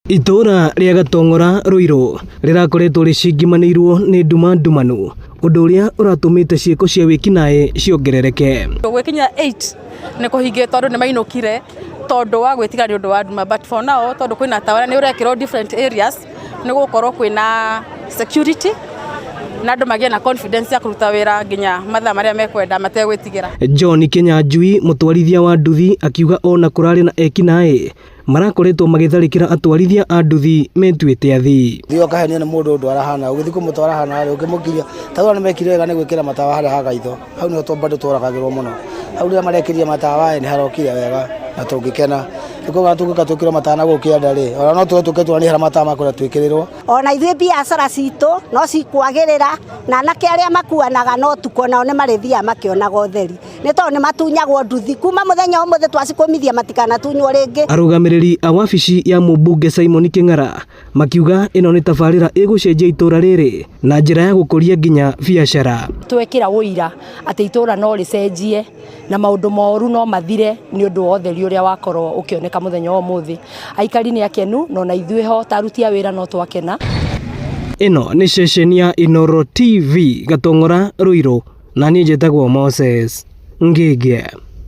Itũũra rĩa Gatong'ora Ruiru rĩrakoretwo rĩcingimanĩirwo nĩ nduma ndumanu, ũndũ ũrĩa ũratũmĩte ciĩko cia wĩkinaĩ ciongerereke. Gwĩkinya 8 nĩ kũhingĩtwo andũ nĩ mainũkire tondũ wa gwĩtigĩra nĩ ũndũ wa nduma, but for now tondũ kwĩna tawa nĩ ũrekĩrwo different areas nĩ gũgũkorwo kwĩna security na andũ magĩe na confidence ya kũruta wĩra nginya mathaa marĩa mekwenda mategwĩtigĩra. John Kinyanjui mũtwarithia wa nduthi akiuga ona kũrarĩ na ekinaĩ marakoretwo magĩtharĩkĩra atwarithia a nduthi metuĩte athii. Thiĩ ũkahenio nĩ mũndũ ũndũ arahana, ũgĩthiĩ kũmũtwara hana rĩ, ũkĩmũkiria, ta rĩu nĩ mekire wega nĩ gwĩkĩra matawa harĩa ha gaitho, hau nĩho bado tworagagĩrwo mũno. Hau rĩrĩa marekĩrire matawa ĩ, nĩ harokire wega na tũngĩkena. Nĩ kuga tũngĩũka twĩkĩrwo matawa na gũkũ kĩanda rĩ, ona no tũke tũke tuone harĩa matawa makwenda twĩkĩrĩrwo. Ona ithuĩ biacara citũ no cikwagĩrĩra na anake arĩa makuanaga na ũtukũ nao nĩ marĩthiaga makĩonaga ũtheri. Nĩ tondũ nĩ matunyagwo nduthi kuma mũthenya ũmũthĩ twacikũmithia matikanatunywo rĩngĩ. Arũgamĩrĩri a wabici ya mũmbunge Simon Kĩng'ara makiuga ĩno nĩ tabarĩra ĩgũcenjia itũra rĩrĩ na njĩra ya gũkũria nginya biacara. Twekĩra ũira atĩ itũra no rĩcenjie na maũndũ moru no mathire nĩ ũndũ wa ũtheri ũrĩa wakorwo ũkĩoneka mũthenya wa ũmũthĩ. Aikari nĩ akenu na ona ithuĩ ho ta aruti a wĩra no twakena. Ĩno nĩ ceceni ya Inooro TV Gatong'ora Ruiru na niĩ njĩtagwo Moses Ngĩngĩ.